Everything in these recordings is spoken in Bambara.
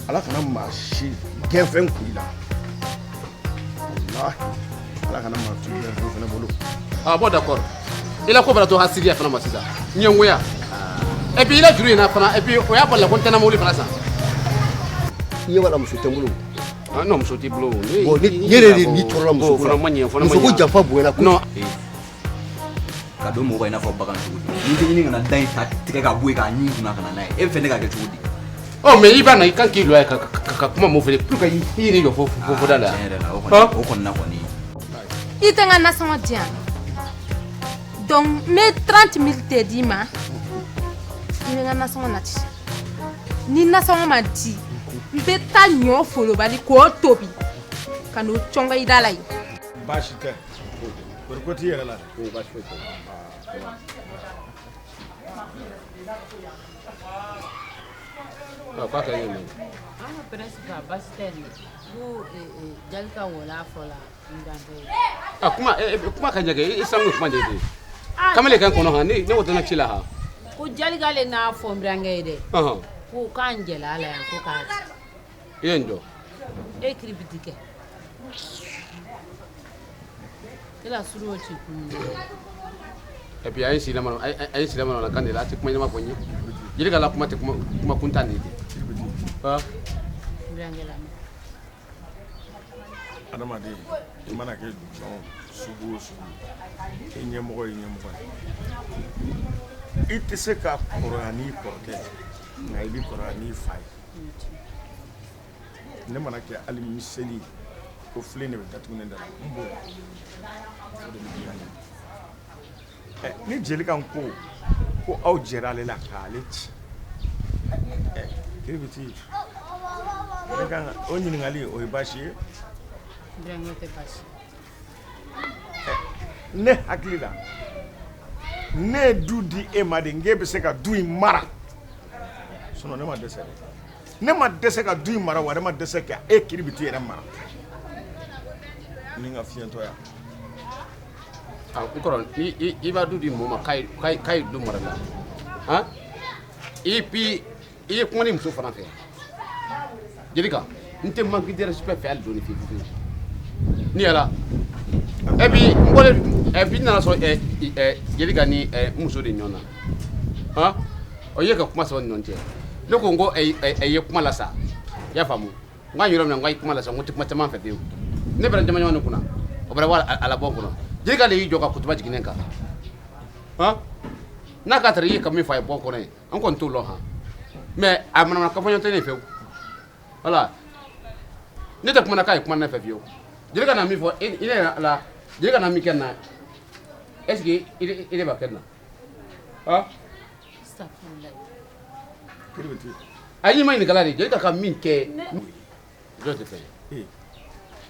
Ala kana maa si gɛnfɛn kun i la. Walahi, Ala kana maa si gɛnfɛn fana bolo. Ah bon, d'accord, i la ko bɛna to hasidiya fana ma sisan, ɲɛngoya, et puis i la juru in na fana, et puis o y'a bali la ko n tɛna mobili fana san. I ɲɛ b'a la, muso tɛ n bolo. Ah non, muso t'i bolo. Bon, ni ne yɛrɛ de ni tɔɔrɔla muso ko fana la. Ma ɲɛ fana ma. Muso ko Ɲɛ. janfa bonyana kojugu. Non. Ka don mɔgɔ i n'a fɔ bagan cogo di? N'i tɛ ɲini ka na da in ta tigɛ ka bɔ yen k'a ɲin kunna ka na n'a ye, e bɛ fɛ ne ka kɛ cogo di? Ɔ, mais i b'a na, i kan k'i lɔ yan ka kuma mun fɛ pour que i yɛrɛ jɔ fo da la. Tiɲɛ yɛrɛ la, o kɔni, o kɔni na kɔni. I tɛ n ka nasɔngɔ di yan, donc n bɛ 30 mille de d'i ma, i bɛ n ka nasɔngɔ nati. Ni nasɔngɔ ma di, n bɛ taa ɲɔ folobali k'o tobi ka n'o cɔngɔ i da la yen. Baasi tɛ, kori ko t'i yɛrɛ la dɛ? Baasi foyi tɛ. Ɔ, k'a kɛra ɲɛ. An ka principal, baasi tɛ nin ko Jalika wala fɔla n danbe ye. Ah, kuma kuma ka ɲɛ kɛ i sango kuma de ye kamalen kan kɔnɔ han, ne ko tɛna ci la han. Ko Jalika le n'a fɔ n burankɛ ye dɛ. Ɔhɔn. Ko k'an jɛla a la yan ko k'a ci. I ye n jɔ. E kiribiti kɛ. E la suru ci kun. Et puis a ye si lamana, a ye si lamana kan de la, a tɛ kuma ɲɛnama fɔ n ye. Jelika la kuma tɛ kuma kuntan de ye ten. Ah. N burankɛ la. Adamaden, i mana kɛ jɔn sugu o sugu ye, i ɲɛmɔgɔ ye ɲɛmɔgɔ ye. I tɛ se ka kɔrɔya n'i kɔrɔkɛ ye, nka i bɛ kɔrɔya n'i fa ye. Ne mana kɛ hali miseli ye, ko filen de bɛ datugu ne da la, n b'o o de bɛ diya n ye. Ɛ, ni Jelika ko ko aw jɛra ale la k'ale ci, ɛ, kiribiti, ne kan ka o ɲininkali, o ye baasi ye? N burankɛ tɛ baasi. Ne hakili la, ne ye du di e ma de, n k'e bɛ se ka du in mara. Sinon ne ma dɛsɛ dɛ, ne ma dɛsɛ ka du in mara, wa ne ma dɛsɛ ka e kiribiti yɛrɛ mara ni n ka fiɲɛtɔya. Ah, n kɔrɔ, ni i b'a du di mɔgɔ ma k'a ye du mara la han, et puis i ye kuma ni muso fana fɛ. Jelika, n tɛ manque de respect fɛ hali dɔɔni, fiyewu fiyewu. Ni yala, et puis n bɔlen, et puis n nana sɔrɔ ɛ ɛ Jelika ni n muso de ɲɔgɔn na han, o ye ka kuma saba ni ɲɔgɔn cɛ. Ne ko n ko ɛ ɛ ye kuma la sa, i y'a faamu? N k'a yɔrɔ min na, n ko a ye kuma la sa, n ko n tɛ kuma caman fɛ fiyewu. Ne bɛna jama ɲɔgɔn de kunna, o bɛra wa a labɔ n kɔnɔ. Jelika de y'i jɔ ka kutuba jigin ne kan han, n'a k'a taara i ye ka min fɔ a ye bɔ n kɔnɔ ye, an kɔni t'o lɔn han, mais a manamana ka fɔ ɲɔgɔn tɛ ne fɛ voilà. Ne tɛ kuma na k'a ye kuma ne fɛ fiyewu. Jelika na min fɔ i ne yɛrɛ la, Jelika na min kɛ n na, est ce que i de b'a kɛ n na han? Safurulayi. Kiribiti. A y'i ma ɲininkala de, Jelika ka min kɛ jɔn tɛ fɛn ye.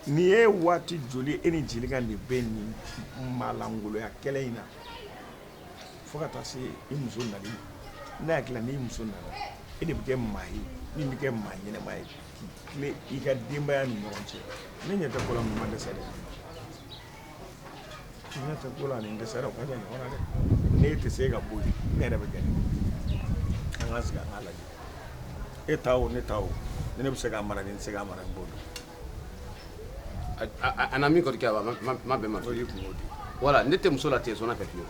Nin ye waati joli e ni Jelika de bɛ nin malangoloya kɛlɛ in na fo ka taa se i muso nali ma? Ne hakili la, n'i muso nana, e de bɛ kɛ maa ye min bɛ kɛ maa ɲɛnɛma ye k'i tilen i ka denbaya ni ɲɔgɔn cɛ. Ne ɲɛ tɛ ko la, mun ma dɛsɛ dɛ, n ɲɛ tɛ ko la, ani n dɛsɛra, o ka jan ɲɔgɔn na dɛ. N'e tɛ se ka bɔ yen, ne yɛrɛ bɛ gɛrɛ. An ka sigi, an k'a lajɛ, e ta o, ne ta o, ni ne bɛ se k'a mara, ni n tɛ se k'a mara, n b'o dɔn. A na min kɔni kɛ, a ma bɛn ma. O y'i kungo di. Voilà, ne tɛ muso la ten sɔnna fɛ fiyewu.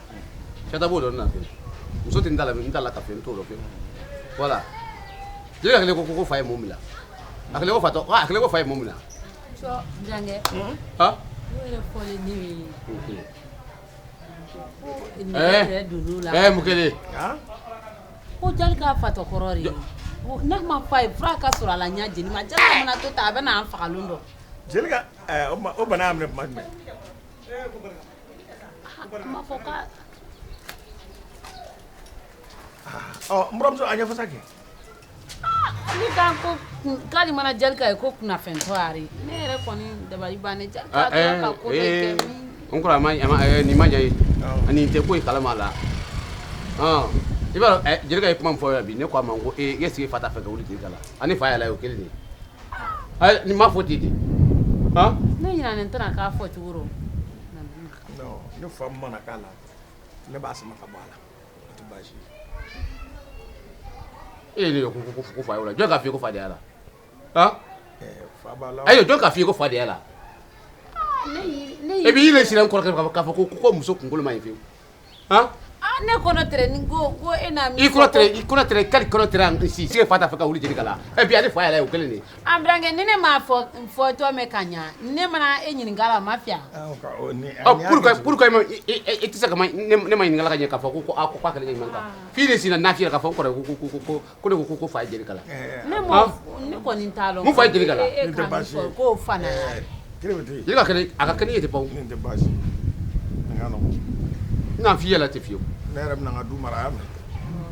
Sata b'o dɔn ne na fiyewu. Muso tɛ n ta la, n ta la ka fiyewu, n t'o dɔn fiyewu. Voilà, Jelika kelen ko fa ye mun bila, a kelen ko fa tɔ, a kelen ko fa ye mun bila. Cɔ burankɛ. Han. O yɛrɛ fɔlen ne ye. Ko Eh. nɛgɛ yɛrɛ donn'o la. Mun kɛlen? Ko Jalika fatɔ kɔrɔ de ye. N'a ma fa ye, fura ka sɔrɔ a la ɲɛ jeni ma. Jalika mana to tan, a bɛ n'an fagalon dɔn. Jelika, o bana y'a minɛ tuma jumɛn? A ma fɔ k'a. Ɔ, n buramuso, a ɲɛfɔ sa kɛ. Ne kan ko k'ale mana Jalika ye ko kunnafɛntɔ yɛrɛ. Ne yɛrɛ kɔni dabali bannen. Jalika tora ka ko bɛɛ kɛ min. N kɔrɔ, a ma nin ma ɲɛ ye. Ani tɛ ko in kalama la. I b'a dɔn, Jelika ye kuma min fɔ yan bi, ne ko a ma ko ee, est ce que fa t'a fɛ ka wuli Jelika la? Ani fa yɛlɛ o kelen de ye. Nin ma fɔ ten de. Han? Ne ɲinɛna n tɛna k'a fɔ cogo rɔ. Non, ne fa mana k'a la, ne b'a sama ka bɔ a la. O tɛ baasi ye. E ye ne ko fa ye o la. Jɔn k'a f'i ye ko fa de y'a la? Han? Fa b'a la. Ayiwa, jɔn k'a f'i ye ko fa de y'a la? Ne E b'i yɛrɛ sira n kɔrɔkɛ k'a fɔ ko muso kunkolo ma ɲi fiyewu. Han? Ne kɔnɔ tɛrɛ ni ko e n'a min I kɔnɔ tɛrɛ, i kɔnɔ tɛrɛ, kali kɔnɔ tɛrɛ si sigi fa t'a fɛ ka wuli Jelika la. Et puis ale fa yɛrɛ o kelen de ye. An burankɛ, ni ne m'a fɔ fɔtɔ mɛn ka ɲa, ne mana e ɲininka la, a ma fiya. Ɔ, pourquoi i tɛ se ka ne ma ɲininka la ka ɲɛ k'a fɔ ko a ko k'a kɛlen ɲuman kan. F'i de sinna n'a f'i ye k'a fɔ n kɔrɔ ko ne ko fa ye Jelika la. Ne m'o, ne kɔni t'a lɔn. Mun fa ye Jelika la? E ka min fɔ k'o fana ya. Jelika kɛnɛ, a ka kɛnɛ ye tɛ ban. Nin tɛ baasi ye. Nin ka nɔgɔn. N k'a f'i yɛlɛ tɛ fiyewu. Ne yɛrɛ bɛna n ka du mara, y'a mɛn.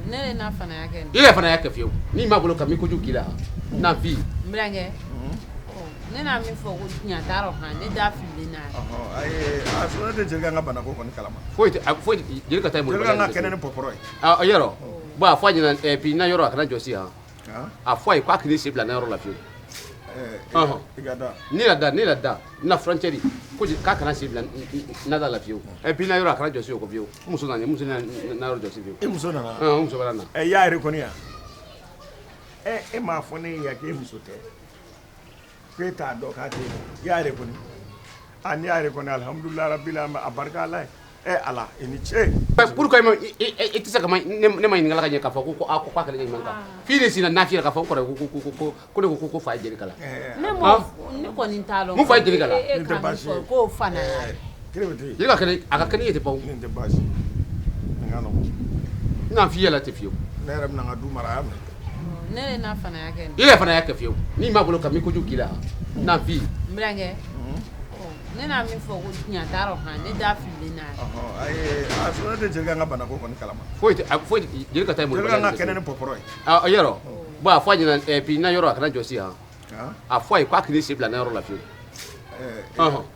Ne de n'a fana y'a kɛ nin. I yɛrɛ fana y'a kɛ fiyewu. N'i m'a bolo ka min kojugu k'i la, n'a f'i. N burankɛ, ne n'a min fɔ ko ɲa t'a rɔ han, ne da fililen n'a ye. Ayi, a sɔrɔ ne tɛ Jelika ka banako kɔni kalama. Foyi tɛ, foyi Jelika ta ye Jelika ka kɛnɛ ni pɔpɔrɔ ye. Ah, yɔrɔ. Bon, a fɔ a ɲɛna, puis n'a yɔrɔ a kana jɔsi han. A fɔ a ye k'a k'i sen bila n'a yɔrɔ la fiyewu. I ka da. Ne la da, ne la da, n na frontière ko k'a kana sen bila n'a da la fiyewu. Et puis n'a yɔrɔ a kana jɔsi o kɔ fiyewu. N muso nana, n muso nana n'a yɔrɔ jɔsi fiyewu. E muso nana? N muso b'a na. I y'a reconnu yan? E m'a fɔ ne ye yan k'e muso tɛ. K'e t'a dɔn k'a tɛ i y'a reconnu. Ah, n'i y'a reconnu, alhamdulilayi rabbil alamin, a barika Ala ye. Ala, i ni ce. Pourquoi i tɛ se ka ne ma ɲininka la ka ɲɛ k'a fɔ ko a ko k'a kɛlen ɲuman kan. F'i de sinna n'a f'i ye k'a fɔ n kɔrɔ ko ne ko fa ye Jelika la. Ne m'o, ne kɔni t'a lɔn. Mun fa ye Jelika la? E ka min fɔ k'o fana ya. Jelika kɛnɛ, a ka kɛnɛ ye tɛ ban. Nin tɛ baasi ye. Nin ka nɔgɔn. N k'a f'i yɛlɛ tɛ fiyewu. Ne yɛrɛ bɛna n ka du mara, y'a mɛn. Ne de n'a fana y'a kɛ nin. I yɛrɛ fana y'a kɛ fiyewu. N'i m'a bolo ka min kojugu k'i la, n'a f'i. N burankɛ, ne n'a min fɔ ko ɲa t'a rɔ han, ne da fililen n'a ye. Ayi, a sɔrɔ ne tɛ Jelika ka banako kɔni kalama. Foyi tɛ, foyi Jelika ta ye Jelika ka kɛnɛ ni pɔpɔrɔ ye. Ah, yɔrɔ. Bon, a fɔ a ɲɛna, puis n'a yɔrɔ a kana jɔsi han. A fɔ a ye k'a k'i sen bila n'a yɔrɔ la fiyewu.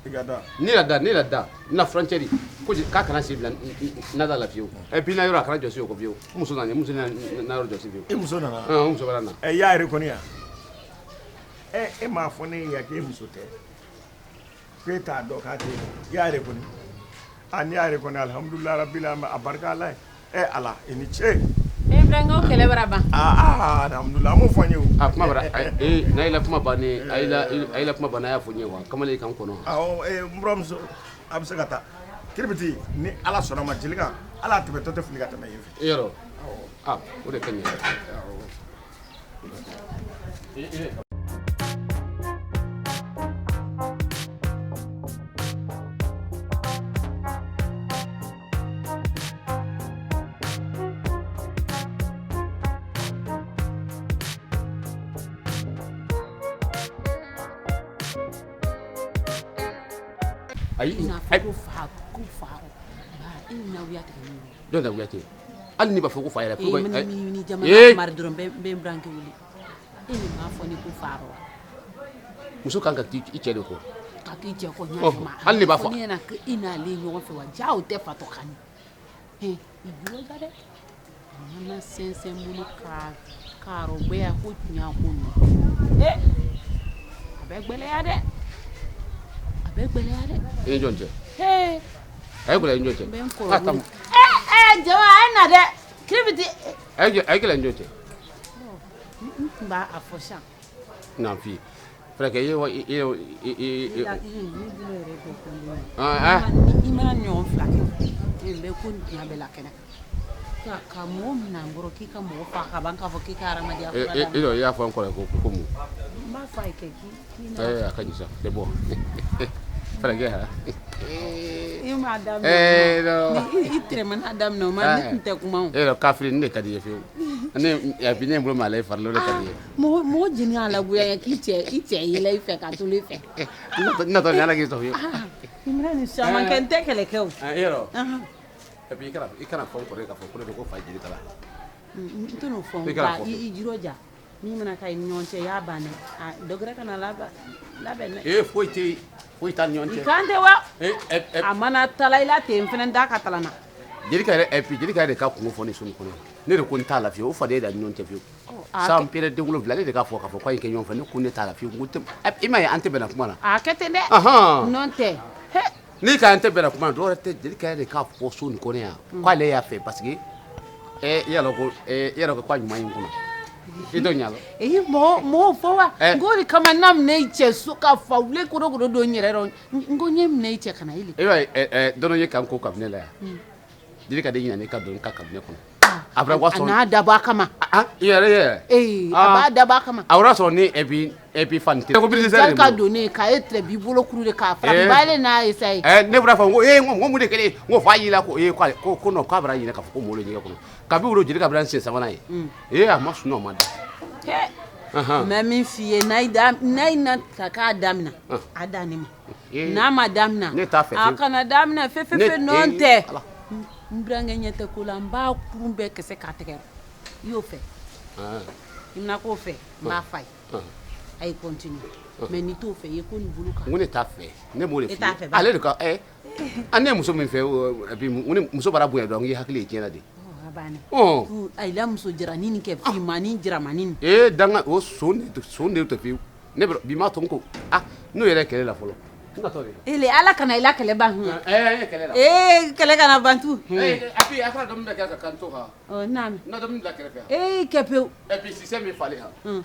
I ka da. Ne la da, ne la da, n na frontière ko k'a kana sen bila n'a da la fiyewu. Et puis n'a yɔrɔ a kana jɔsi o kɔ fiyewu. N muso nana, n muso nana n'a yɔrɔ jɔsi fiyewu. E muso nana? N muso b'a na. I y'a reconnu yan? E m'a fɔ ne ye yan k'e muso tɛ. K'e t'a dɔn k'a tɛ i y'a reconnu. Ah, n'i y'a reconnu, alhamdulilayi rabbil alamin, a barika Ala ye. Ala, i ni ce. E burankɛ, o kɛlɛ bara ban. Ah, alhamdulilayi, a m'o fɔ n ye o. A kuma bara, n'a y'i la kuma bannen, a y'i la kuma bannen, a y'a fɔ n ye wa, kamalen k'an kɔnɔ. Awɔ, n buramuso, a bɛ se ka taa. Kiribiti, ni Ala sɔnna ma, Jelika, Ala y'a tɛmɛtɔ tɛ fili ka tɛmɛ yen fɛ. I yɔrɔ? Ah, o de ka ɲi. Ayi, ko fa ko fa ba i na wuya tigɛ ni. Jɔn ta wuya tigɛ? Hali n'i b'a fɔ ko fa yɛrɛ. Ee, ni jamana mari dɔrɔn bɛ n burankɛ wele. E ni m'a fɔ ne ko fa rɔ. Muso kan ka k'i cɛ de kɔ. Ka k'i cɛ kɔ ɲa ma. Hali n'i b'a fɔ. Ne ɲɛna ko i n'ale ɲɔgɔn fɛ wa ja o tɛ fatɔ kan ni. I jija dɛ. A mana sɛnsɛn bolo ka karɔ gbɛya ko tiɲɛ ko nin. A bɛ gbɛlɛya dɛ. A bɛ gbɛlɛya dɛ. I ni jɔn cɛ? A ye gɛlɛya i ni jɔn cɛ? N bɛ n kɔrɔ wele. Jama a ye na dɛ. Kiribiti. A ye gɛlɛya i ni jɔn cɛ? N tun b'a fɔ sisan. Na fi. Frère, i ye ne bolo yɛrɛ bɛɛ kɔnɔna. I mana ɲɔgɔn fila kɛ, n bɛ ko diɲɛ bɛɛ la kɛnɛ kan. Ka mɔgɔ minɛ n kɔrɔ k'i ka mɔgɔ fa ka ban k'a fɔ k'i ka hadamadenya fura d'a ma. I y'a fɔ n kɔrɔ ko mun? N b'a fɔ a ye kɛ k'i na. A ka ɲi sa, c'est bon. Frère, ha. I m'a daminɛ. I tɛrɛmɛna daminɛ o ma, ne tun tɛ kuma o. E yɛrɛ kafiri, ne de ka di i ye fiyewu. Ne a bi ne bolo ma ale fari la, o de ka di i ye. Mɔgɔ jeni a lagoya ye k'i cɛ i cɛ yɛlɛ i fɛ ka tulu i fɛ. N natɔ ni Ala k'i sɔn fiyewu. I mana nin caman kɛ, n tɛ kɛlɛ kɛ o. E yɛrɛ. Et puis i kana fɔ n kɔrɔ ye k'a fɔ ko ne ko fa Jelika la. N tɛ n'o fɔ, nka i jija min mana k'a ni ɲɔgɔn cɛ i y'a ban dɛ. A dɔ wɛrɛ kana labɛn dɛ. Ee, foyi tɛ foyi t'a ni ɲɔgɔn cɛ. I kan tɛ wa? A mana tala i la ten, n fana da ka tala na. Jelika yɛrɛ, et puis Jelika yɛrɛ de ka kungo fɔ ne so nin kɔnɔ. Ne de ko n t'a la fiyewu, o faden da ni ɲɔgɔn cɛ fiyewu. San pere den wolonwula, ne de k'a fɔ k'a fɔ k'a ye kɛ ɲɔgɔn fɛ, ne ko ne t'a la fiyewu. N ko i m'a ye an tɛ bɛnna kuma la. A kɛ ten dɛ. N'o tɛ. N'i ka an tɛ bɛnna kuma la, dɔwɛrɛ tɛ, Jelika yɛrɛ de k'a fɔ so nin kɔnɔ yan k'ale y'a fɛ parce que e y'a dɔn ko e yɛrɛ ko k'a ɲuman ye n kunna. I t'o ɲa lɔn. Eyi mɔgɔ mɔgɔw fɔ wa Eh. n k'o de kama n'a minɛ i cɛ so ka fa wule kodɔ don n yɛrɛ rɔ, n ko n ye minɛ i cɛ ka na i le. E b'a ye dɔ ye kan ko kabinɛ la yan. Jelika de ɲinɛ ka don ka kabinɛ kɔnɔ. A bɔra A wa sɔrɔ. n'a dabɔ a kama. Ah, i yɛrɛ yɛrɛ. Ee, a Ah. b'a dabɔ a kama. A wɛrɛ sɔrɔ ni et puis et puis fan tɛ. Ko bilisɛ de Jalika bolo. donnen k'a ye tɛrɛ b'i bolo kuru de k'a fara Eh. b'ale n'a ye sa ye. Ne bɔra fɔ n ko ee n ko mun de kɛlen, n ko fa y'i la ko ee ko ko ko non, k'a bɛna ɲinɛ k'a fɔ ko mɔgɔ ɲɛgɛn kɔnɔ. Kabi wolo Jelika bɛna n sen sabanan ye. Ee, a ma sunɔgɔ, a ma da. N bɛ min f'i ye, n'a ye na ta k'a damina, a dan ne ma. N'a ma damina, Ne t'a fɛ a fiyewu. kana damina fe fe Ne- fe nɔn eh, tɛ. Ala. N burankɛ ɲɛ tɛ ko la, n b'a kurun bɛɛ kisɛ k'a tigɛ. I y'o fɛ, i bɛna k'o fɛ, n b'a fa ye. A ye continue, mais n'i t'o fɛ, i ye ko nin bolo kan. N ko ne t'a fɛ, ne m'o de E f'i t'a ye. fɛ ba? Ale de ka ne ye muso min fɛ, et puis n ko ni muso bara bonya dɔrɔn, n k'i hakili ye tiɲɛna de. Ɔ, a banna. Ɔn. A yi la muso jaranin nin kɛ finmanin jaramanin nin. Ee, danga o son de son de tɛ fiyewu. Ne bɛ bi m'a to n ko ah, n'o yɛrɛ kɛlɛ la fɔlɔ. N natɔ de. Ele ala kana i la kɛlɛ ban hun. Ee, kɛlɛ la. Ee, kɛlɛ kana ban tu. Ee, a puis a fana dɔ min bɛ kɛ ka kan to kan. Ɔ, naam. N na dɔ min bila kɛrɛfɛ. Ee, kɛ pewu. Et puis sisɛ min falen han. Un.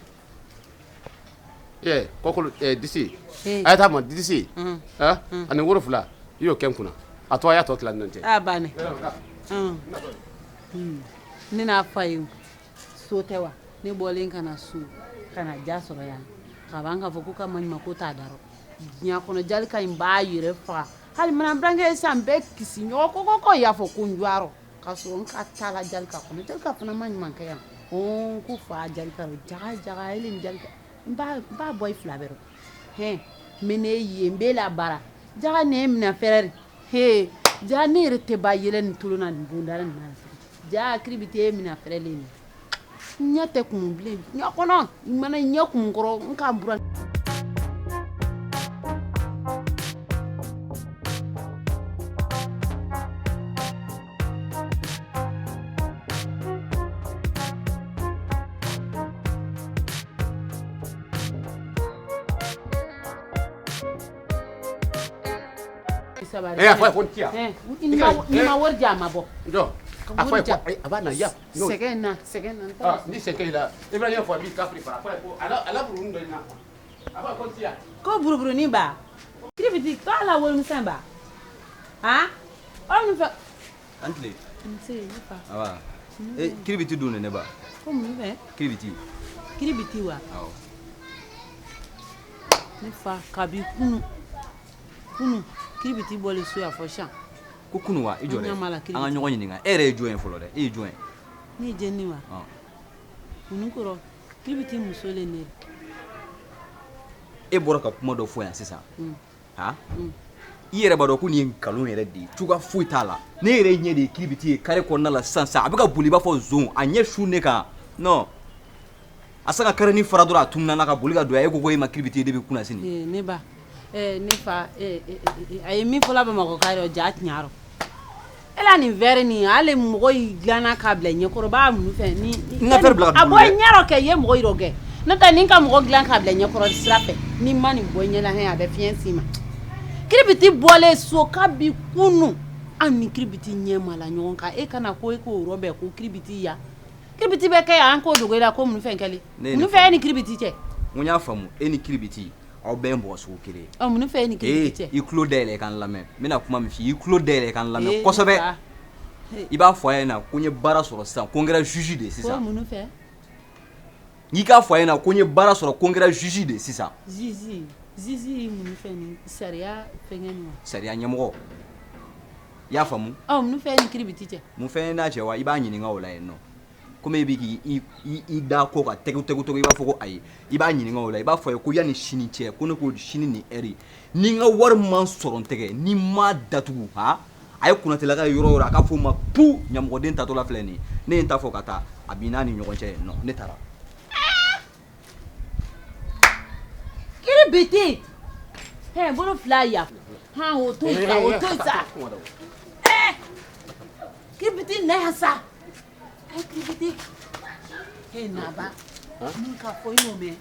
Kɔkolo disi. Eh. A ye taa ma disi. Un. Ah, ani 7 i y'o kɛ n kunna. A tɔ a y'a tɔ tila ni ɲɔgɔn cɛ. A banna. Un. Ne n'a fa ye so tɛ wa, ne bɔlen ka na so ka na ja sɔrɔ yan ka ban k'a fɔ ko ka maɲuman ko t'a darɔ diɲɛ kɔnɔ. Jalika in b'a yɛrɛ faga hali mana burankɛ ye sisan bɛɛ kisi ɲɔgɔn ko ko ko y'a fɔ ko n jɔyɔrɔ k'a sɔrɔ n ka taa la jalika kɔnɔ. Jalika fana ma ɲuman kɛ yan. Ɔn, ko fa jalika rɔ jaga jaga ele ni jalika n b'a bɔ i fila bɛɛ rɔ hɛn n bɛ ne ye n b'e la baara jaga ne ye minɛ fɛrɛ de he ja ne yɛrɛ tɛ ba yɛlɛ nin tolon na nin bonda nin na ja kiri bi t'e minɛ fɛrɛ le nin n ɲɛ tɛ kumu bilen ɲɛ kɔnɔ n mana ɲɛ kumu kɔrɔ n ka bura. Sabari. A fɔ a ye ko n ti yan. Ni ma wari di a ma bɔ. Jɔ. A fɔ a ye ko a b'a na ya. Sɛgɛn na, sɛgɛn na. Ah, ni sɛgɛn i la, i bɛna ɲɛfɔ a b'i ka fara. A fɔ a ye ko a la buruni dɔ in na. A fɔ a ye ko n ti yan. Ko buruburunin ba. Kiribiti k'a la warimisɛn ba. Han? Aw min fɛ. An tile. Nse, ne fa. Awa. E, kiribiti dun de ne ba. Ko mun fɛ? Kiribiti. Kiribiti wa? Awɔ. Ne fa, kabi kunu. Kunu kiribiti bɔlen so yan fɔ sisan. Ko kunu wa, i jɔ An dɛ. ɲɛ b'a la An ka kiribiti. ɲɔgɔn ɲininka. E yɛrɛ ye jɔn ye fɔlɔ dɛ? E ye jɔn ye? Ne ye jɛni wa? Ɔn. Kunu kɔrɔ kiribiti muso le ne. E bɔra ka kuma dɔ fɔ yan sisan. Han? I yɛrɛ b'a dɔn ko nin ye nkalon yɛrɛ de ye. Cogoya foyi t'a la. Ne yɛrɛ ɲɛ de ye kiribiti ye carré kɔnɔna la sisan sisan. A bɛ ka boli i b'a fɔ zon. A ɲɛ su ne kan. Non. A se ka carré ni fara dɔrɔn a tununa na ka boli ka don yan. E ko ko e ma kiribiti ye depuis kunna sini. Ee, ne ba. Ee, ne fa, ee, a ye min fɔla Bamakɔ ka yɔrɔ ja tiɲɛ rɔ. E la nin verre nin hali mɔgɔ y'i dilanna k'a bila ɲɛkɔrɔ b'a mun fɛ ni. N ka verre bila ka A dugu bɔ dɛ. ɲɛ rɔ kɛ i ye mɔgɔ yɔrɔ kɛ. N'o tɛ ni ka mɔgɔ dilan k'a bila ɲɛkɔrɔ sira fɛ ni ma nin bɔ ɲɛ la hɛn a bɛ fiɲɛ s'i ma. Kiribiti bɔlen so kabi kunu an ni kiribiti ɲɛ ma la ɲɔgɔn kan, e kana ko e k'o yɔrɔ bɛɛ ko kiribiti ya. Kiribiti bɛ kɛ yan an k'o dogo e la ko mun fɛn kɛlen. Ne ye nin Mun fɛn e ni kiribiti cɛ? N ko n y'a faamu, e ni kiribiti aw bɛɛ ye mɔgɔ sugu kelen ye. Ɔ, mun fɛn e ni kiribiti cɛ? I tulo dayɛlɛ i ka n lamɛn. N bɛna kuma min f'i ye, i tulo dayɛlɛ i ka n lamɛn Ee, kosɛbɛ. ne fa. I b'a fɔ a ɲɛna ko n ye baara sɔrɔ sisan, ko n kɛra juge de ye Ko sisan. mun fɛ? N'i k'a fɔ a ɲɛna ko n ye baara sɔrɔ, ko n kɛra juge de ye sisan. Zizi, zizi ye mun fɛn ni sariya fɛngɛ nin wa? Sariya ɲɛmɔgɔ. I y'a faamu? Ɔ, mun fɛn ni kiribiti cɛ? Mun fɛn n'a cɛ wa, i b'a ɲininka o la yen nɔ. Komi e bɛ k'i i da kɔ ka tɛgɛ tɛgɛ tɛgɛ i b'a fɔ ko ayi. I b'a ɲininka o la, i b'a fɔ a ye ko yanni sini cɛ, ko ne ko sini nin heure, ni n ka wari man sɔrɔ n tɛgɛ, ni n ma datugu, han, a ye kunnatelaka ye yɔrɔ o yɔrɔ, a k'a fɔ o ma pu ɲamɔgɔden tatɔ la filɛ nin ye. Ne ye n ta fɔ ka taa, a b'i n'a ni ɲɔgɔn cɛ yen nɔ, ne taara. Kiribiti! Hɛn, bolo fila ya. Han, o to yen sa, o to yen sa. Ɛɛ! Kiribiti na yan sa. Ɛ, kiribiti. Ɛ, naba. Min ka fɔ i n'o mɛn.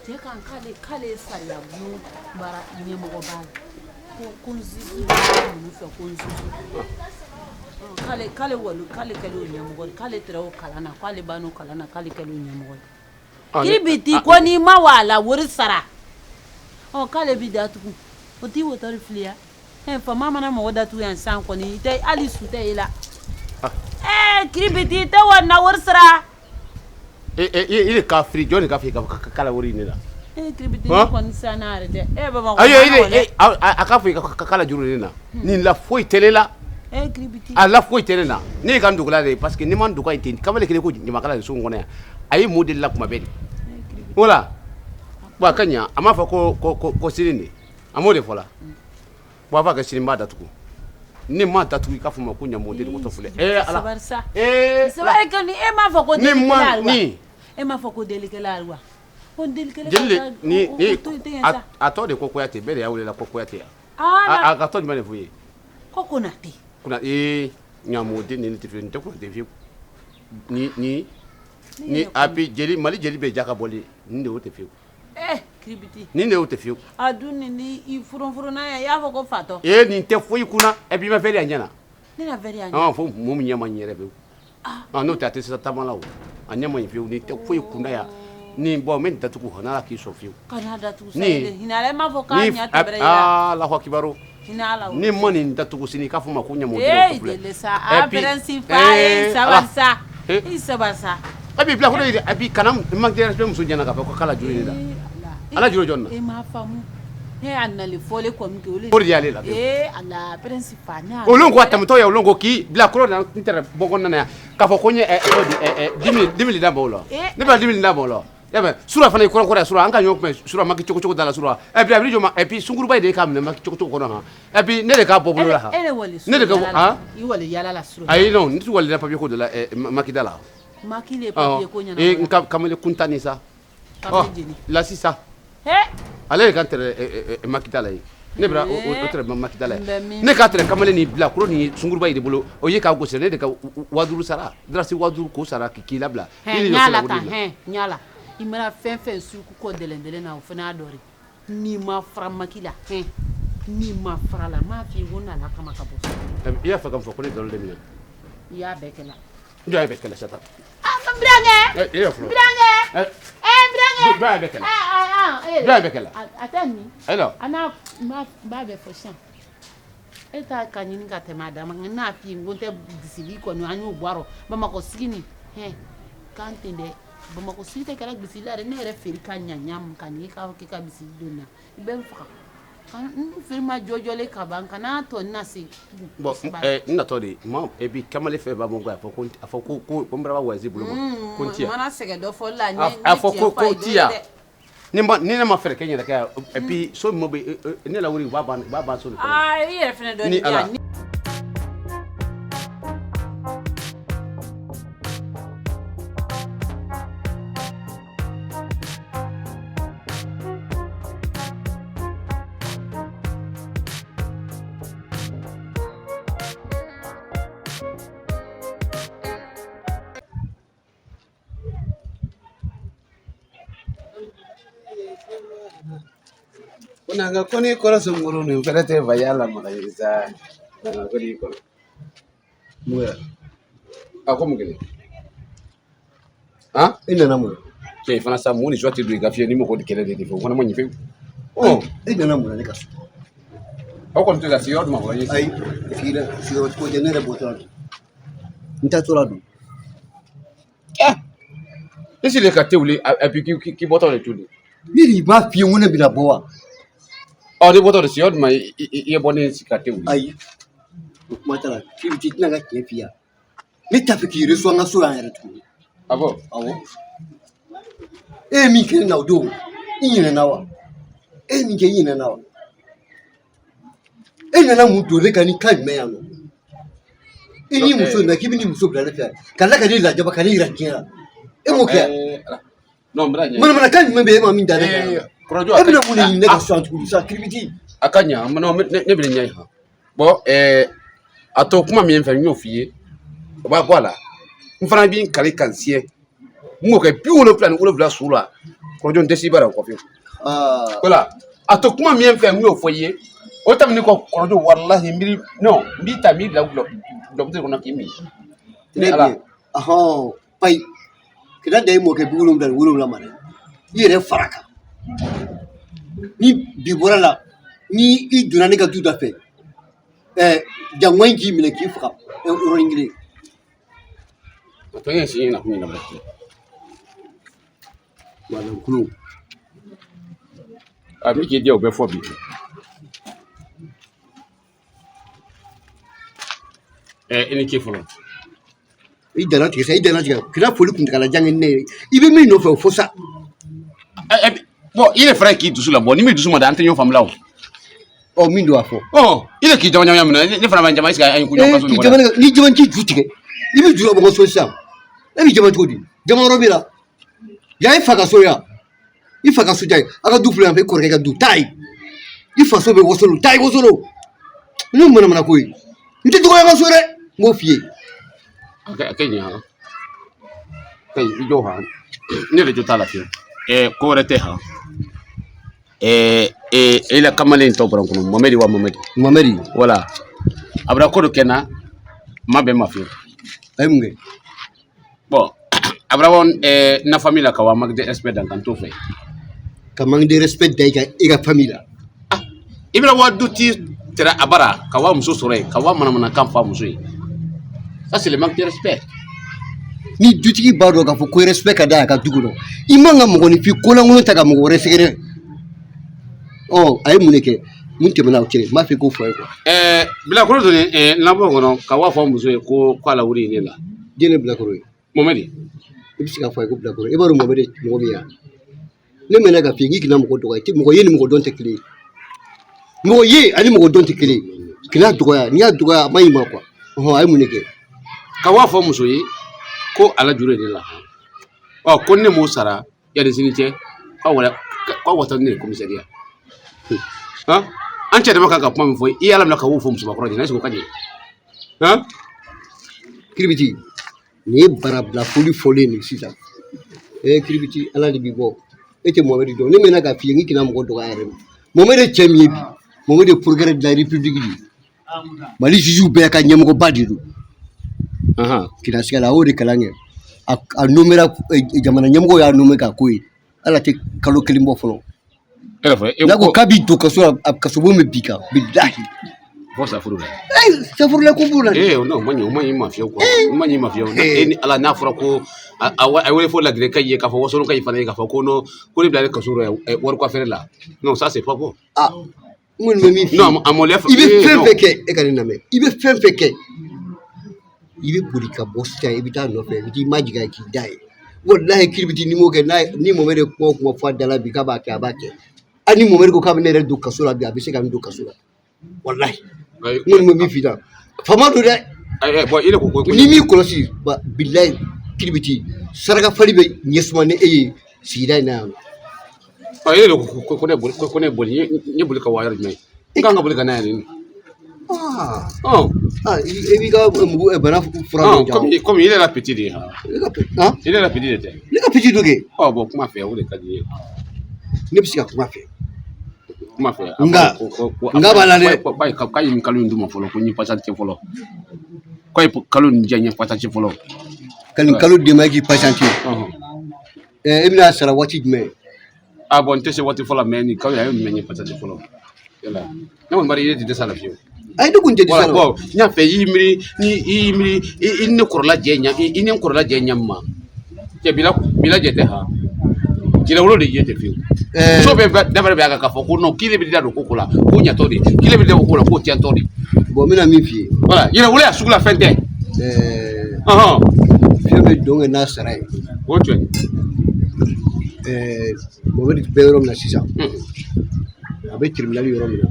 Cɛ kan k'ale ye sariya bulon baara ɲɛmɔgɔba ye. Ko n zizi bɛ ninnu fɛ, ko n zizi. K'ale wali k'ale kɛlen o ɲɛmɔgɔ ye, k'ale tɛrɛ o kalan na, k'ale ban'o kalan na, k'ale kɛlen o ɲɛmɔgɔ ye. Kiribiti ko n'i ma wa la wari sara, ɔ k'ale b'i datugu, o t'i wotɔri filiya. Ɛ faama mana mɔgɔ datugu yan sisan kɔni, i tɛ hali su tɛ e la. Ɛɛ kiribiti i tɛ wa na wari sara. E de ka firi, jɔn de ka firi ka kala wari ne la? E kiribiti ne kɔni sisan n'a yɛrɛ tɛ. E Bamakɔ. Ayi, a ka fɔ i ka kala juru ne na. Nin la foyi tɛ ne la. E kiribiti. A la foyi tɛ ne na. Ne ye ka n dogola de ye parce que ni ma n dogo in ten, kamalen kelen ko ɲamakala de so in kɔnɔ yan. A ye mun de la kuma bɛɛ de. Voilà. Bon a ka ɲa, a m'a fɔ ko sini de. A m'o de fɔ la. Bon a b'a kɛ sini n b'a datugu. Ni ma datugu i k'a fɔ ma ko ɲamɔgɔden de ko filɛ. Ee Ala. Sabari sa. Ee. Sabari kɔni e m'a fɔ ko delikɛla wa? E m'a fɔ ko delikɛla wa? Ko delikɛla. Jeli ni a tɔ de ko Kuyate, bɛɛ de y'a wele la ko Kuyate ya. A ka tɔ jumɛn de f'u ye? Ko Konate. Kuna ee ɲamɔgɔden ni tɛ fiyewu, nin tɛ Konate fiyewu. Ni a bi jeli Mali jeli bɛɛ ja ka bɔli nin de y'o tɛ fiyewu. Kiribiti. Nin de y'o tɛ fiyewu. A dun nin ni i furonfuronna ye, i y'a fɔ ko fatɔ. Ee nin tɛ foyi kunna, et puis i ma fɛn a ɲɛ na. Ne na fɛn a ɲɛ. Fo mɔgɔ min ɲɛ ma ɲi yɛrɛ pewu. N'o tɛ a tɛ se taama la o. A ɲɛ ma ɲi fiyewu, nin tɛ foyi kunna yan. Nin bɔn n bɛ nin datugu n'Ala k'i sɔn fiyewu. Kana datugu sa hinɛ ala, m'a fɔ k'a ɲɛ tɛ bɛrɛ yira. Alahu akibaru. Hinɛ ala. Ni ma nin datugu sini i k'a fɔ ma ko ɲamɔgɔden. Ee deli sa, a prince fa ye sabali sa. I sabali sa. A b'i bila ko a b'i kana manque de respect muso ɲɛna k'a fɔ ko k'ala juru ne la. Ala juru jɔn na? E m'a faamu. Ne y'a nali fɔlen kɔni kɛ o de y'ale la. Ee ala prince fa ne y'a. Olu ko a tɛmɛtɔ ya, olu ko k'i bila kɔrɔ na n tɛrɛ bɔ kɔnɔna na yan k'a fɔ ko n ye 10 000 d'a ma o la. Ne bɛ 10 000 d'a ma o la. Sura fana ye kɔrɔ kɔrɔ sura an ka ɲɔgɔn kunbɛn sura maki cogo cogo da la sura. Et puis a bɛ jɔ ma, et puis sunkuruba in de k'a minɛ maki cogo cogo kɔnɔ han. Et puis ne de k'a bɔ bolo la han. E de wali ne de ka han. I wali yala la sura. Ayi non, n tɛ wali la papier ko de la maki da la. Maki le papier ko ɲɛna. Ee n ka kamalen kuntan ni sa. La sisan. Ale de ka tɛrɛ maki da la ye. Ne bɛna o tɛrɛ maki da la ye. Ne k'a tɛrɛ kamalen ni bila kuro ni sunkuruba in de bolo. O ye k'a gosi ne de ka 5000 sara. Darasi 5000 k'o sara k'i labila. N y'a la tan, n y'a la. I mana fɛn fɛn suruku kɔ dɛlɛndɛlɛn na o fana y'a dɔ de. N'i ma fara maki la, n'i ma fara la, n m'a f'i ye ko n nana kama ka bɔ so. I y'a fɛ ka n fɔ ko ne dɔrɔn de minɛ. I y'a bɛɛ kɛ la. N jɔ a bɛɛ kɛ la sa. N burankɛ. E y'a fɔlɔ. N burankɛ. N burankɛ. Jɔ a bɛɛ kɛ la. Jɔ a bɛɛ kɛ la. A tɛ nin. Ayiwa. A n'a n b'a bɛɛ fɔ sisan. E t'a ka ɲini ka tɛmɛ a dama kan, n'a f'i ye ko n tɛ bisili kɔni an y'o bɔ a rɔ Bamakɔ sigi nin kan ten dɛ. Bamakɔ sigi tɛ kɛra bisili la dɛ, ne yɛrɛ feere ka ɲa ɲa min kan n'i k'a fɔ k'i ka bisili don na i bɛ n faga. N feere ma jɔjɔlen ka ban kana tɔ na se. Bon n natɔ de ma et puis kamalen fɛn b'a bɔ a fɔ ko n bɔra wazi bolo ma ko n ti yan. Mana sɛgɛn dɔ fɔli la a fɔ ko ti yan. Ni ne ma fɛɛrɛ kɛ n yɛrɛ kɛ et puis so min bɛ ne la wari u b'a ban so de kɔnɔ. Aa i yɛrɛ fana dɔ ni Ala. Nanga ko ni kɔrɔ sunguru nin fɛnɛ tɛ fa la mara ye sa. Nanga ko ni kɔrɔ. Mun kɛra? A ko mun kɛlen? Han? I nana mun na? Cɛ fana sa mun ni joie tɛ don i ka fiye ni mɔgɔ de kɛlɛ de tɛ fɛ o fana ma ɲi fiyewu. I nana mun na ne ka so? Aw kɔni tɛ ka sigiyɔrɔ jumɛn fɔlɔ ye? Ayi, sigiyɔrɔ ko tɛ, ne yɛrɛ bɔtɔla don. N taatɔla don. E sigilen ka te wuli et puis k'i bɔtɔ de tun. Ne de b'a f'i ye ko ne bɛna bɔ wa? Ɔ ne bɔtɔ de sigiyɔrɔ jumɛn i ye bɔ ne ka te wuli? Ayi, o kuma t'a la. Kiribiti tɛna ka tiɲɛ f'i ye. Ne t'a fɛ k'i reçoit n ka so yan yɛrɛ tuguni. Ah bon? Awɔ. E ye min kɛ ne na o don, i ɲinɛna wa? E ye min kɛ i ɲinɛna wa? E nana mun don ne kan ni kan jumɛn yan nɔ? I ni muso nana k'i bɛ ni muso bila ne fɛ ka tila ka ne lajaba ka ne yira diɲɛ la. E m'o kɛ? Non, n bɛna ɲɛ. Manamanakan jumɛn bɛ yen e ma min da ne kan? E bɛna mun de ɲini ne ka so yan tuguni sa kiribiti? A ka ɲa, non, ne bɛna ɲɛ han. Bon, a to kuma min fɛ n y'o f'i ye, o b'a bɔ a la. N fana b'i kali ka n siyɛ. N m'o kɛ 77 su la. Kɔrɔjɔ n tɛ si baara o kɔ fiyewu. Voilà. A to kuma min fɛ n y'o fɔ i ye. O tɛmɛnen kɔ kɔrɔjɔ walahi n b'i non n b'i ta n b'i bila dɔkitɛri kɔnɔ k'i min. Très bien. Ahɔn, payi. Kira da i mɔkɛ 77 ma dɛ. I yɛrɛ fara kan. Ni bi bɔra la, ni i donna ne ka du da fɛ, jangwa in k'i minɛ k'i faga yɔrɔnin kelen. O tɔ ye si in na kun ɲɛnabɔ. Malankolon. A min k'i diya o bɛ fɔ bi. I ni ce fɔlɔ. I dana tigɛ sa, i dana tigɛ. Kira foli kuntagalajan kɛ ne ye. I bɛ min nɔfɛ o fɔ sa. Bon, i yɛrɛ fana k'i dusu labɔ, ni min dusu ma da, an tɛ ɲɔgɔn faamuya o. Ɔ, min don a fɔ. Ɔ, i yɛrɛ k'i jama jama minɛ, ne fana ma jama, est-ce que an ye ko ɲɔgɔn ka so k'i ɲɔgɔn jama na? Ni jama t'i ju tigɛ, i bɛ ju labɔ n ka so sisan. E bɛ jama cogo di? Jama yɔrɔ b'i la. Yan i fa ka so yan. I fa ka so ja ye. A ka du filɛ yan fɛ, i kɔrɔkɛ ka du, taa yen. I faso bɛ Wasolo, taa yen Wasolo. N'o manamana ko ye. N tɛ dɔgɔya n ka so dɛ, n b'o f'i ye. A kɛ ɲɛ han. Kɛ i jɔ han. Ne yɛrɛ jo t'a la fiyewu. Ko wɛrɛ tɛ han. E la kamalen tɔ bɔra n kɔnɔ, Mohamɛdi wa Mohamɛdi. Mohamɛdi. Voilà. A bɛna ko dɔ kɛ n na, ma bɛn ma fiyewu. A ye mun kɛ? Bon, a bɛna bɔ na famille la ka wa manque de respect dan kan t'o fɛ. Ka manque de respect da i ka famille la. Ah, i bɛna wa du ti tɛrɛ a bara ka wa muso sɔrɔ yen, ka wa manamanakan fɔ a muso ye. Ça c'est le manque de respect. Ni dutigi b'a dɔn k'a fɔ ko respect ka d'a ka du kɔnɔ, i man ka mɔgɔninfin kolankolon ta ka mɔgɔ wɛrɛ sɛgɛrɛ. Ɔ, a ye mun de kɛ? Mun tɛmɛna o cɛ? N b'a fɛ k'o fɔ a ye quoi. Bilakoro dɔ ni nabɔ kɔnɔ ka wa fɔ muso ye ko k'a la wuli ne la. Den ye bilakoro ye. Mohamɛdi. I bɛ se k'a fɔ a ye ko bilakoro. I b'a dɔn Mohamɛdi mɔgɔ min ya? Ne mɛnna ka f'i ye k'i kana mɔgɔ dɔgɔya. Mɔgɔ ye ni mɔgɔ dɔn tɛ kelen ye. Mɔgɔ ye ani mɔgɔ dɔn tɛ kelen ye. Kana dɔgɔya, n'i y'a dɔgɔya a man ɲi ma quoi. Ɔhɔn, a ye mun de kɛ? Ka wa fɔ muso ye ko ala juru ye ne la. Ɔ, ko ne m'o sara yanni sini cɛ, k'a wasa ne ye commissariat. Han? An cɛ dama kan ka kuma min fɔ, i y'ala minɛ ka wo fɔ musobakɔrɔ ɲɛna, est-ce que o ka ɲi? Han? Kiribiti, nin ye barabila foli fɔlen de sisan. Kiribiti, ala de b'i bɔ. E tɛ Mohamɛdi dɔn. Ne mɛnna k'a f'i ye k'i kana mɔgɔ dɔgɔya yɛrɛ ma. Mohamɛdi ye cɛ min ye bi, Mohamɛdi ye procureur de la République de ye. Mali juge bɛɛ ka ɲɛmɔgɔba de don. Kirasiga la, a y'o de kalan kɛ. A nommera, jamana ɲɛmɔgɔ y'a nommé k'a ko ye. Ala tɛ kalo kelen bɔ fɔlɔ. N'a ko k'a b'i don kaso la, a kasobon bɛ bin kan. Bilahi. Fɔ safuru la. Safuru la ko b'o la. Non, o ma ɲi ma fiyewu quoi. O ma ɲi ma fiyewu. E ni ala n'a fɔra ko a wele fo laginɛ ka ye k'a fɔ Wasolo ka ye fana ye k'a fɔ ko non, ko ne bilalen kaso la wari ko affaire la. Non, ça c'est pas bon. Ah, n kɔni bɛ min f'i ye. Non, a mɔlɛ I bɛ fɛn fɛn kɛ, e ka ne lamɛn. I bɛ fɛn fɛn kɛ. I bɛ boli ka bɔ sisan, i bɛ taa nɔfɛ, i bɛ t'i majigin a ye k'i da ye. Walahi kiribiti ni m'o kɛ, n'a ni Mohamɛdi kuma o kuma fɔ a da la bi k'a b'a kɛ, a b'a kɛ. Hali ni Mohamɛdi ko k'a bɛ ne yɛrɛ don kaso la bi, a bɛ se ka n don kaso la. Walahi. N kɔni bɛ min f'i ɲɛna. Faama don dɛ. Bon, i yɛrɛ ko N'i m'i kɔlɔsi, bilahi kiribiti, saraka fali bɛ ɲɛsuma ni e ye sigida in na yan. E yɛrɛ ko ne boli, ko ne boli, n ye boli ka wa yɔrɔ jumɛn? N kan ka boli ka na yan nin. Ah, i b'i ka mugu bana fura dɔ ja. Komi i yɛrɛ la petit de ye. Han? I yɛrɛ la petit de tɛ. Ne ka petit dɔ kɛ. Ɔ, bon, kuma fɛ o de ka di n ye. Ne bɛ se ka kuma fɛ. Kuma fɛ. Nka nka b'a la dɛ. K'a ye nin kalo in d'u ma fɔlɔ, ko n ye patiente fɔlɔ. K'a ye kalo nin diya n ye patiente fɔlɔ. Ka nin kalo d'e ma, e k'i patiente. E bɛna sara waati jumɛn? Ah bon, n tɛ se waati fɔlɔ, mais nin kalo in a ye nin mɛn n ye patiente fɔlɔ. Yala. Ne kɔni b'a dɔn i yɛrɛ tɛ dɛsɛ a la fiyewu. Ayi, ne kun tɛ dɛsɛ a la. Bon, n y'a fɛ i y'i miiri ni i y'i miiri i ni ne kɔrɔla jɛ ɲa i ni n kɔrɔla jɛ ɲa min ma. Cɛ bila jɛ tɛ han. Jɛnɛwolo de jɛ tɛ fiyewu. Muso bɛɛ dabali bɛ a kan k'a fɔ ko non, k'ile bɛ da don ko la ko ɲatɔ de, k'ile bɛ da ko la ko tiɲɛtɔ de. Bon, n bɛna min f'i ye. Voilà, yɛrɛwolo ya sugu la fɛn tɛ. Fɛn bɛ don kɛ n'a sara ye. O tiɲɛ. Mohamɛdi bɛ yɔrɔ min na sisan, a bɛ tribunal yɔrɔ min na,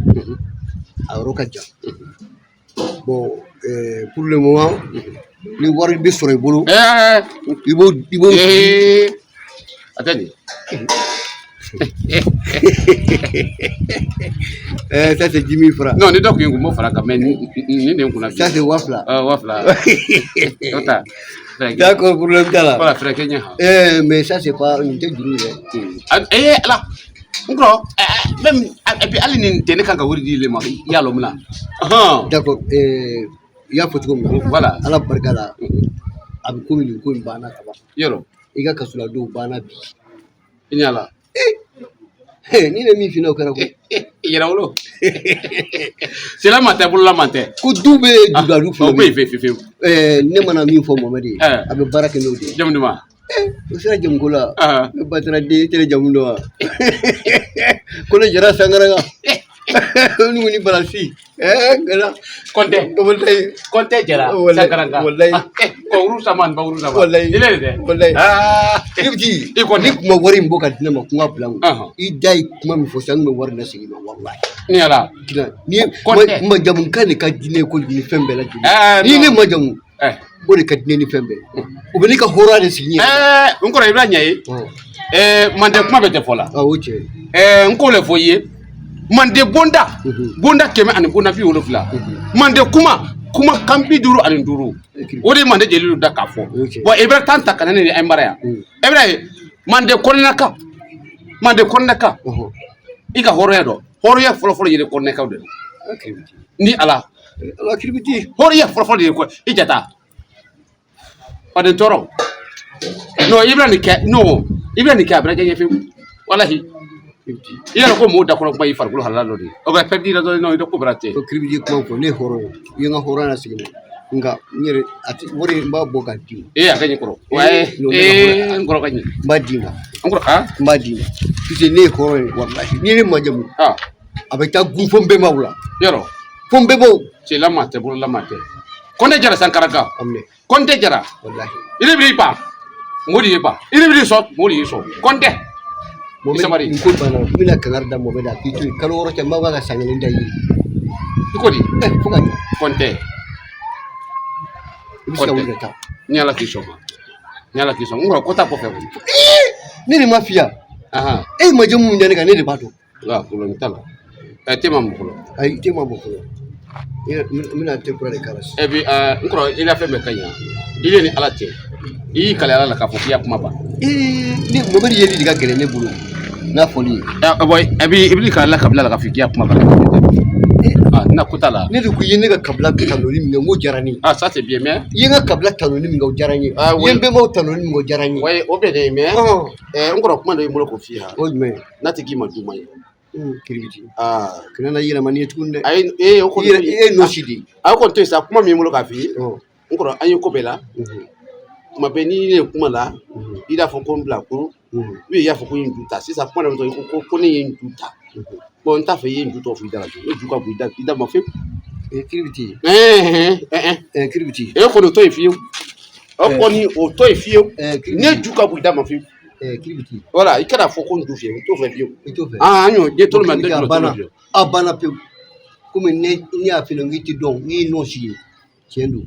a yɔrɔ ka jan. Bon, pour le moment, ni wari bɛ sɔrɔ i bolo, i b'o. A tɛ nin. Ça c'est 10 000 francs. Non, ni dɔ kun ye kun b'o fara kan, mais nin de ye n kunna. Ça c'est 2000. 2000. O ta. D'accord, problème t'a la. Voilà, fɛrɛ kɛ ɲɛ han. Mais ça c'est pas nin tɛ juru ye dɛ. Ala. N kɔrɔ, même et puis hali nin tɛ ne kan ka wari di le ma, i y'a lɔn min na. D'accord, I y'a fɔ cogo min na. Voilà. Ala barika la, a bɛ komi nin ko in banna ka ban. Yɔrɔ. I ka kasoladenw banna bi. I ni Ala. Ni ne min finna o kɛra koyi. Yɛrɛwolo. Sira ma tɛ, bolola ma tɛ. Ko du bɛ yen, dudadu fila O bɛ yen fewu fewu. Ne mana min fɔ Mohamɛdi ye, a bɛ baara kɛ n'o de ye. Jamu duman? O sera jamuko la. Ne batara den, e tɛ ne jamu dɔn wa? Ko ne jara Sankaranka. Nugu ni balasi. Gala. Kɔntɛ. Walayi. Kɔntɛ jara Sankaranka. Walayi. Kɔwuru sama ni bawuru sama. Walayi. I ne de tɛ. Walayi. Kiribiti. I kɔni. Ni kun ma wari in bɔ ka di ne ma ko n ka bila n kun. I da ye kuma min fɔ sisan, n kun bɛ wari lasegin i ma walayi. Ni Ala. Kila ni ye Kɔntɛ. majamu kan de ka di ne ye kojugu ni fɛn bɛɛ lajɛlen. Ni ne majamu. O de ka di ne ni fɛn bɛɛ. O bɛ ne ka hɔrɔnya de sigi n yɛrɛ. N kɔrɔ i bɛna ɲɛ ye. Manden kuma bɛ tɛ fɔ la. Awɔ cɛ. N k'o le fɔ i ye. Manden bonda. Bonda 100 ani bonda 70. Manden kuma. Kuma kan 55. O de ye manden jeliw da k'a fɔ. Bon i bɛ tan ta ka na ne ni an mara yan. E bɛna ye manden kɔnɔna kan. Manden kɔnɔna kan. I ka hɔrɔnya dɔn. Hɔrɔnya fɔlɔfɔlɔ yɛrɛ kɔnɔnakaw de la. Ni Ala. Ala kiribiti. Hɔrɔnya fɔlɔfɔlɔ de ye kɔ i jata. Faden tɔɔrɔ. Non i bɛna nin kɛ, non i bɛna nin kɛ, a bɛna diya n ye fiyewu. Walahi. I yɛrɛ ko mɔgɔw da kɔnɔ kuma y'i farikolo halala dɔ de ye. O bɛ pɛrɛdi la dɔrɔn, non i ko bɛna ten. O kiribiti kuma fɔ ne ye hɔrɔn ye. I ye n ka hɔrɔnya lasegin n ma. Nka n yɛrɛ a ti wari n b'a bɔ k'a d'i ma. Ee a ka ɲi kɔrɔ. Ee n kɔrɔ ka ɲi. N b'a d'i ma. N kɔrɔ han? N b'a d'i ma. Puisque ne ye hɔrɔn ye walahi. N'i ye ne majamu. A bɛ taa gun fo n bɛnbaw la. Yɔrɔ. Fo n bɛnbaw. Cɛla tɛ, bolola ma tɛ. Kɔntɛ jara Sankaranka. Kɔntɛ jara. Walahi. I ne b'i ban. Mɔgɔ de y'i ban. I ne b'i sɔn, mɔgɔ de y'i sɔn. Kɔntɛ. Mohamed, nin ko banna, n bɛna kangari da Mohamed a k'i to yen kalo 6 cɛ, n b'a fɔ ka san kelen da i ye. I ko di? Fo ka ɲɛ. Kɔntɛ. I bɛ se ka wuli ka taa. Ni Ala k'i sɔn ma. Ni Ala k'i sɔn. N kɔrɔ ko t'a kɔfɛ koyi. Ne de ma f'i ye. E ye majamu min da ne kan, ne de b'a dɔn. Nka problème t'a la. Te ma bɔ fɔlɔ. Ayi, te ma bɔ fɔlɔ. N bɛna te kura de k'a la sisan. Et puis n kɔrɔ i la fɛn bɛɛ ka ɲi. I ne ni Ala cɛ. I y'i kali Ala la k'a fɔ k'i y'a kuma ban. Ni Mohamed yeli de ka gɛlɛn ne bolo n'a fɔli ye. Bon i b'i kali Ala kabila la k'a fɔ k'i y'a kuma ban. Na ko t'a la. Ne de ko i ye ne ka kabila tanuni min kɛ, n ko diyara ne ye. Ah ça c'est bien mais. I ye n ka kabila tanuni min kɛ, o diyara n ye. I ye n bɛnbaw tanuni min kɛ, o diyara n ye. Oui, o bɛɛ de ye mais. N kɔrɔ kuma dɔ y'i bolo k'o f'i ye. O jumɛn? N'a tɛ k'i ma juguman ye. Kiribiti. Aa. Kana na yɛlɛma n'i ye tuguni dɛ. Ayi, ee o kɔni. E ye nɔsi de ye. A kɔni to yen sa, kuma min b'i bolo k'a f'i ye. N kɔrɔ an ye ko bɛɛ la. Kuma bɛɛ n'i ne ye kuma la, i b'a fɔ ko n bila kuru. Ou bien i y'a fɔ ko n ye n ju ta. Sisan kuma dɔ bɛ ko ko ne ye n ju ta. Bon n t'a fɛ i ye n ju tɔgɔ fɔ i da la. Ne ju ka bon i da ma fiyewu. Kiribiti. Kiribiti. E kɔni o to yen fiyewu. O kɔni o to yen fiyewu. Ne ju ka bon i da ma fiyewu. Kiribiti. Voilà, i kana fɔ ko n ju fiyewu, n t'o fɛ fiyewu. I t'o fɛ. An y'o ye tolo ma, ne ju t'o fiyewu. A banna pewu. Komi ne y'a f'i ɲɛna k'i tɛ dɔn, n'i ye nɔsi ye, tiɲɛ don.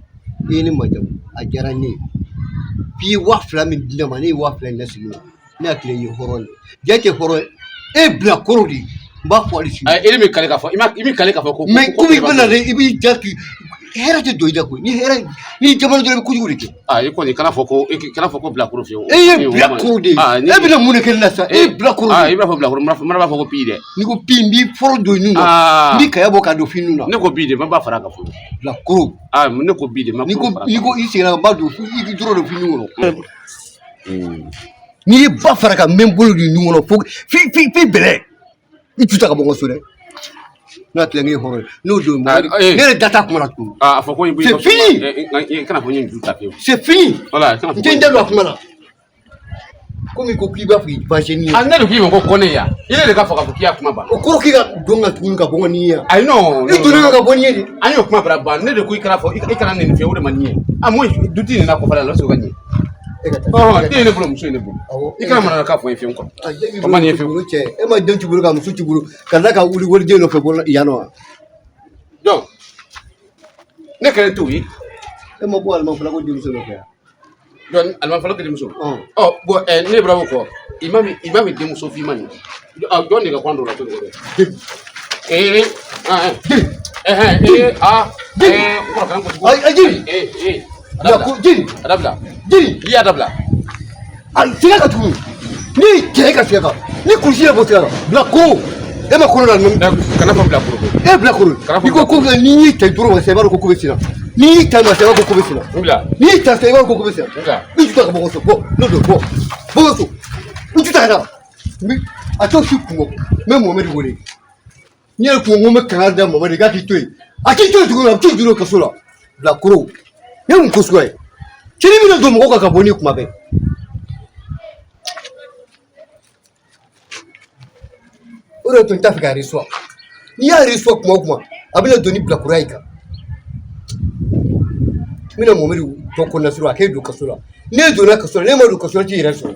I ye ne majamu, a diyara ne ye. F'i ye 2000 min di ne ma, ne ye 2000 in lasegin i ma. Ne hakili ye hɔrɔn ye. Ja tɛ hɔrɔn ye. E ye bilakoro de ye. N b'a fɔ hali sini. Ayi, e bɛ kale k'a fɔ, i bɛ kale k'a fɔ ko. Mais komi i bɛ na dɛ, i b'i ja k'i hɛrɛ tɛ don i da koyi. Ni hɛrɛ, ni jamana dɔrɔn i bɛ kojugu de kɛ. I kɔni kana fɔ ko, i kana fɔ ko bilakoro fiyewu. E ye bilakoro de ye. E bɛna mun de kɛ ne la sisan? E ye bilakoro de ye. I b'a fɔ bilakoro, n b'a fɔ ko pi dɛ. N'i ko pi, n b'i fɔlɔ don i nun na. N b'i kaya bɔ k'a don f'i nun na. Ne ko bi de, n b'a fara a kan fɔlɔ. Bilakoro. Ne ko bi de, n b'a fara. N'i ko i seginna n b'a don i b'i dɔrɔn don f'i nun kɔnɔ. N'i ye ba fara kan, n bɛ n bolo don i nun kɔnɔ fo f'i bɛlɛ. I tu ta ka bɔ n ka so dɛ. Ne hakili la n ye hɔrɔn ye. N'o don ne yɛrɛ da t'a kuma la tuguni. A fɔ ko c'est fini. I kana fɔ n ye ju ta fiyewu. C'est fini. Voilà, kana fɔ. N tɛ n da don a kuma la. Komi i ko k'i b'a fɔ k'i venger ni ye. Ne de k'i ma ko kɔnɛ ya. I ne de ka fɔ k'a fɔ k'i y'a kuma ban. O kɔrɔ k'i ka don ka tuguni ka bɔ ni ye. Ayi non. I donna ka bɔ ni ye de. An y'o kuma bara ban. Ne de ko i kana fɔ i kana nɛni fiyewu, o de man di n ye. Mun dutigi nana kɔfɛ la, o ka ɲɛ. Den ye ne bolo, muso ye ne bolo. I kana manamanakan fɔ n ye fiyewu quoi. O man di n ye fiyewu. Cɛ, e ma den t'i bolo ka muso t'i bolo ka tila ka wuli waliden nɔfɛ bɔ yan nɔ wa? Donc ne kɛlen t'o ye. E ma bɔ alimafala ko denmuso nɔfɛ yan. Donc alimafala ko denmuso. Ɔ bon ne bɔra o kɔ. I ma min denmuso finman ye. Jɔn de ka kɔn dɔ la to de. Ayi jiri. Jiri. A dabila. Jiri. I y'a dabila. A sɛgɛ ka tugun. Ni cɛ ka sɛgɛ kan, ni kurusi yɛrɛ bɔ sɛgɛ kan, bilakoro. E ma kolo la. Kana fɔ bilakoro. E bilakoro. I ko ko n'i y'i cɛ dɔrɔn ma sisan, i b'a dɔn ko ko bɛ sen na. N'i y'i ta nɔfɛ, i b'a fɔ ko bɛ senna. N bila. N'i y'i ta sisan, i b'a fɔ ko bɛ senna. N bila. I ju ta ka bɔ n ka so, bɔ n'o don, bɔ bɔ n ka so, n ju ta ka na. N bɛ a t'o si kun bɔ, n bɛ Mohamɛdi wele. N'i yɛrɛ kun ko n bɛ kangari da Mohamɛdi k'a k'i to yen, a k'i to yen tuguni, a bɛ t'o juru kaso la. Bilakoro ne ye mun ko suguya ye? Cɛnin bɛna don mɔgɔw kan ka bɔ ni kuma bɛɛ. O de y'a to n t'a fɛ k'a reçoit. N'i y'a reçoit kuma o kuma, a bɛna don ni bilakoroya i kan. N bɛna Mohamɛdi tɔ ko nasuru, a k'e don kaso la. N'e donna kaso la, n'e ma don kaso la, i t'i yɛrɛ sɔrɔ.